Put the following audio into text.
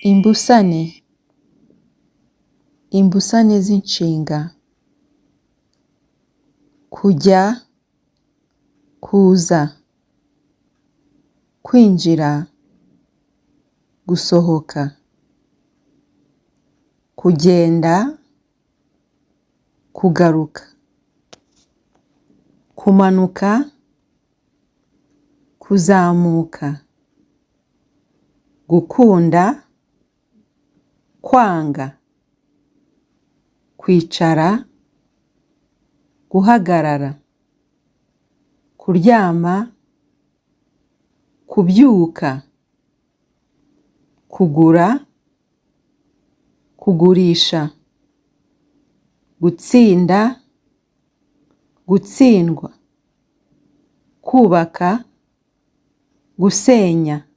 Imbusane. Imbusane z'inshinga. Kujya, kuza, kwinjira, gusohoka, kugenda, kugaruka, kumanuka, kuzamuka, gukunda, kwanga, kwicara, guhagarara, kuryama, kubyuka, kugura, kugurisha, gutsinda, gutsindwa, kubaka, gusenya.